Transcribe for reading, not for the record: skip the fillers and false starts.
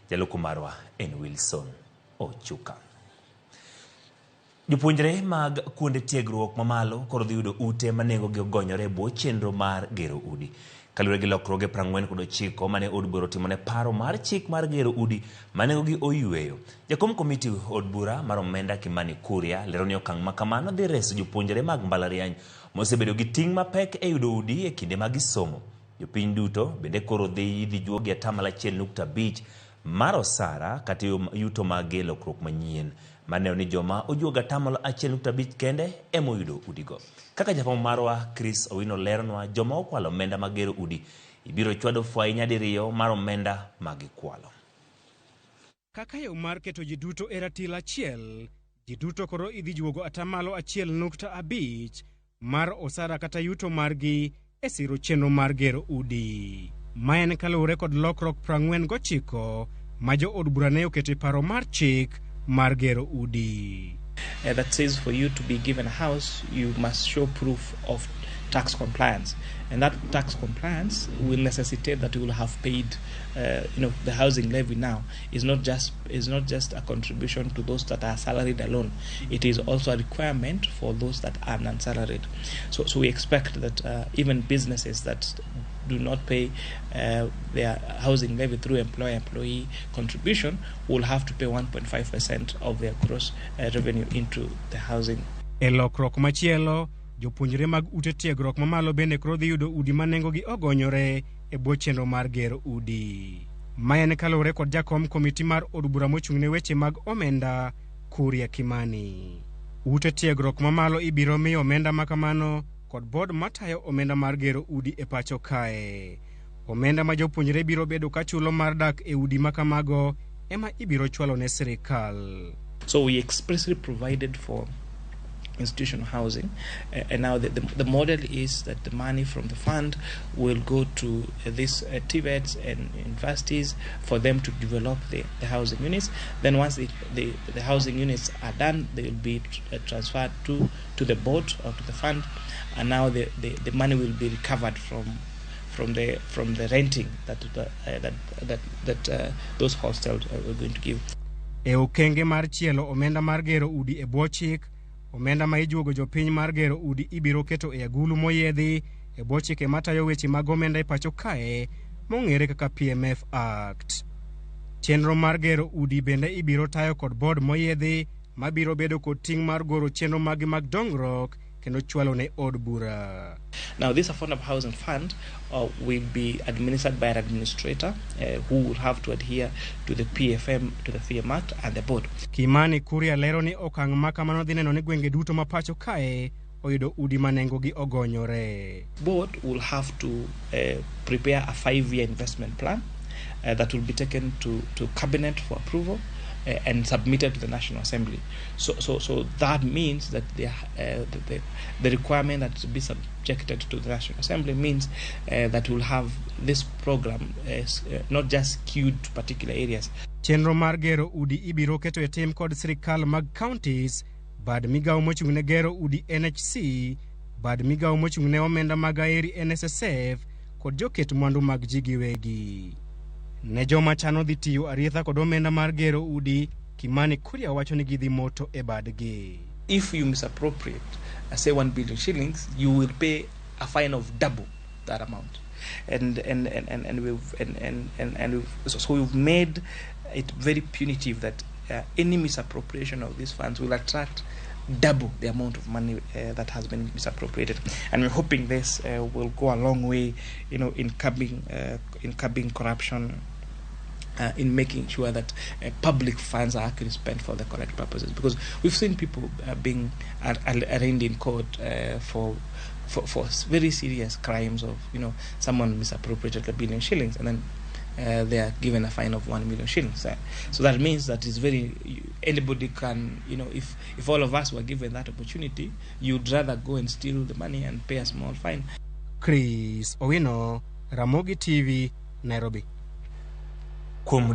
Jaloko marwa en Wilson Ochuka. Jopuonjre mag kuonde tiegruok mamalo koro dhi yudo ute ma nengogi ogonyore e bwo chenro mar gero udi. Kaluwore gi lokruoge 49 mane od bura otimo ne paro mar chik mar gero udi ma nengogi oyueyo. Jakom komiti od bura mar omenda Kimani Kuria lero ni okang' ma kamano dhi reso jopuonjre mag mbalariany mosebedo gi ting' mapek e yudo udi e kinde ma gisomo. Jopiny duto bende koro dhi idhi juogi atamalo 1.5 mar osara kata yuto mag lokruok manyien maneno ni joma ojuogo atamalo 1.5 kende ema oyudo udigo. Kaka jafwambo marwa Chris Owino leronwa, joma okwalo omenda mag gero udi ibiro chwado fwai nyadiriyo mar omenda ma gikwalo. Kaka yo mar keto ji duto e ratil achiel, ji duto koro idhi juogo atamalo 1.5 mar osara kata yuto margi e siro chenro mar gero udi. Ma en kaluwore kod lokruok 49 ma jo od bura ne oketo e paro mar chik mar gero udi. That says for you to be given a house, you must show proof of tax compliance. And that tax compliance will necessitate that you will have paid, the housing levy now is not just a contribution to those that are salaried alone. It is also a requirement for those that are non-salaried. So we expect that even businesses that do not pay their housing levy through employer-employee contribution will have to pay 1.5% of their gross revenue into the housing. E lokruok machielo, jopuonjre mag ute tiegruok mamalo bende koro dhi yudo udi ma nengogi ogonyore e bwo chenro mar gero udi. Ma en kaluwore kod jakom komiti mar od bura mochung' ne weche mag omenda Kuria Kimani. Ute tiegruok mamalo ibiro miyo omenda ma kamano kod board matayo omenda mar gero udi e pacho kae. Omenda ma jopuonjre biro bedo ka chulo mar dak e udi ma kamago ema ibiro chwalo ne sirikal. So we expressly provided for institutional housing. And now the model is that the money from the fund will go to these TVETs and universities for them to develop the housing units. Then once the housing units are done, they will be transferred to the board or to the fund. And now the money will be recovered from the renting that the, that that that those hostels are going to give. E okenge mar chielo omenda mar gero udi e bwo chik, omenda ma ijuogo jopiny mar gero udi ibiro keto e agulu moyiedhi e bwo chike matayo weche mag omenda e pacho kae mong'ere kaka PMF Act. Chenro mar gero udi bende ibiro tayo kod board moyiedhi mabiro bedo kod ting' mar goro chenro magi mag dongruok kendo chwalo ne od bura. Now, this Affordable Housing Fund will be administered by an administrator who will have to adhere to the PFM, to the FIAM Act and the board. Kimani Kuria lero ni okang' ma kamano dhi neno ni gwenge duto ma pacho kae oyudo udi ma nengogi ogonyore. Board will have to prepare a 5-year investment plan that will be taken to cabinet for approval and submitted to the National Assembly. So that means that the requirement that to be subjected to the National Assembly means that we'll have this program not just skewed to particular areas. Chenro mar gero udi ibiro keto e tim kod sirikal mag counties, bad migawo mochung' ne gero udi NHC, bad migawo mochung' ne omenda mag aeri NSSF kod joket mwandu mag ji giwegi. Ne joma chano dhi tiyo arietha kod omenda mar gero udi, Kimani Kuria wacho ni gidhi moto e badgi. If you misappropriate, say 1 billion shillings, you will pay a fine of double that amount. And we've, and we've, so, so we've made it very punitive that any misappropriation of these funds will attract double the amount of money that has been misappropriated. And we're hoping this will go a long way in curbing corruption, in making sure that public funds are actually spent for the correct purposes. Because we've seen people being arraigned in court for very serious crimes of someone misappropriated 1 billion shillings and then they are given a fine of 1 million shillings. So that means that it's very, anybody can, if all of us were given that opportunity, you'd rather go and steal the money and pay a small fine. Chris Owino, Ramogi TV, Nairobi. Kuom